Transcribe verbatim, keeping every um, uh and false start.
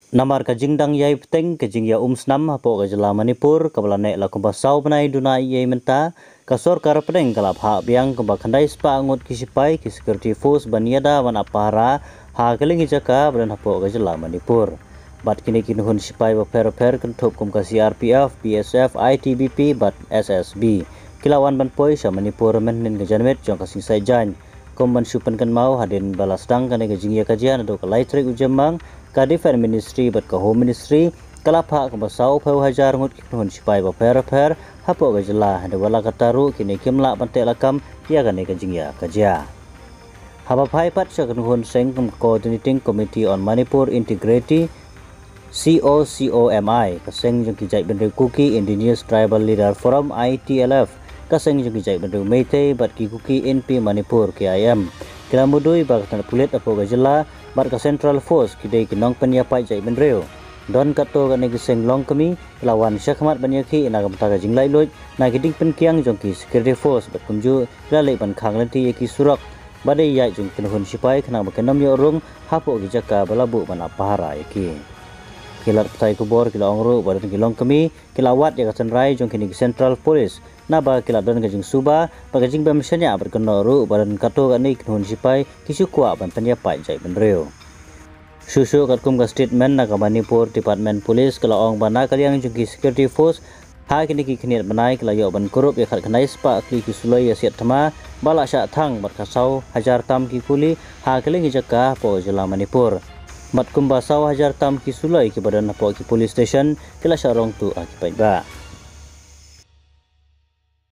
Namar ka jingdang ïai bteng ka jingïaumsnam hapoh ka jylla Manipur kaba la neh la kumba saw bnai duna ïa mynta, ka sorkar pdeng ka la phah biang kumba khyndai spah ngut ki sipai ki security force ban ïada ban ap pahara ha kylleng ki jaka ba don hapoh ka jylla Manipur. Bad kine ki kynhun sipai bapher bapher kynthup kum ka C R P F, B S F, I T B P bad S S B ki la wan ban poi sha Manipur mynhynnin ka janmiet jong ka sngi Saitjaiñ. Kum ban shu pynkynmaw, hadien ba la sdang kane ka jingïakajia naduh ka lai tarik u Jymmang, ka Defence Ministry bad ka Home Ministry ka la phah kumba saw phew hajar ngut ki kynhun sipai bapher bapher hapoh ka jylla, hadien ba la katta ruh kine kim lah ban teh lakam ïa kane ka jingïakajia. Haba phai pat sha ka kynhun seng kum ka Coordinating Committee on Manipur Integrity, C O C O M I, ka seng jong ki jaitbynriew Kuki Indigenous Tribal Leader Forum, I T L F, ka seng jong ki jaitbynriew Meitei bad ki Kuki Inpi Manipur, K I M, ki la mudui ba ka tnat pulit hapoh ka jylla bad ka Central Force ki dei ki nongpynïapait jaitbynriew. Don katto katne ki seng longkmie ki la wan shakhmat ban ïakhih na ka bynta ka jinglaitluid na ki diengpyngkiang jong ki security force bad kumjuh ki la leit ban khang lynti ïa ki surok ba dei ïaid jong ki kynhun sipai khnang ba kin ym ïoh rung hapoh ki jaka ba la buh ban ap pahara ïa ki. Ki lad pathai khubor ki la ong ruh ba don ki longkmie ki la wad ïa ka tynrai jong kine ki Central Police naba ki la don ka jingsuba bad ka jingbym shaniah bad kynnoh ruh ba don katto katne ki kynhun sipai ki shu kwah ban pynïapait jaitbynriew. Shuh shuh katkum ka statement na ka Manipur Department Police ka la ong ba na ka liang jong ki security force ha kine ki khyndiat bnai ki la ïoh ban kurup ïa khatkhyndai spah tylli ki suloi ïasiat thma ba la shah thang bad ka saw hajar tam ki kuli ha kylleng ki jaka hapoh jylla Manipur. Bad kumba saw hajar tam ki suloi kiba don hapoh ki police station ki la shah rong tuh ha ki paidbah.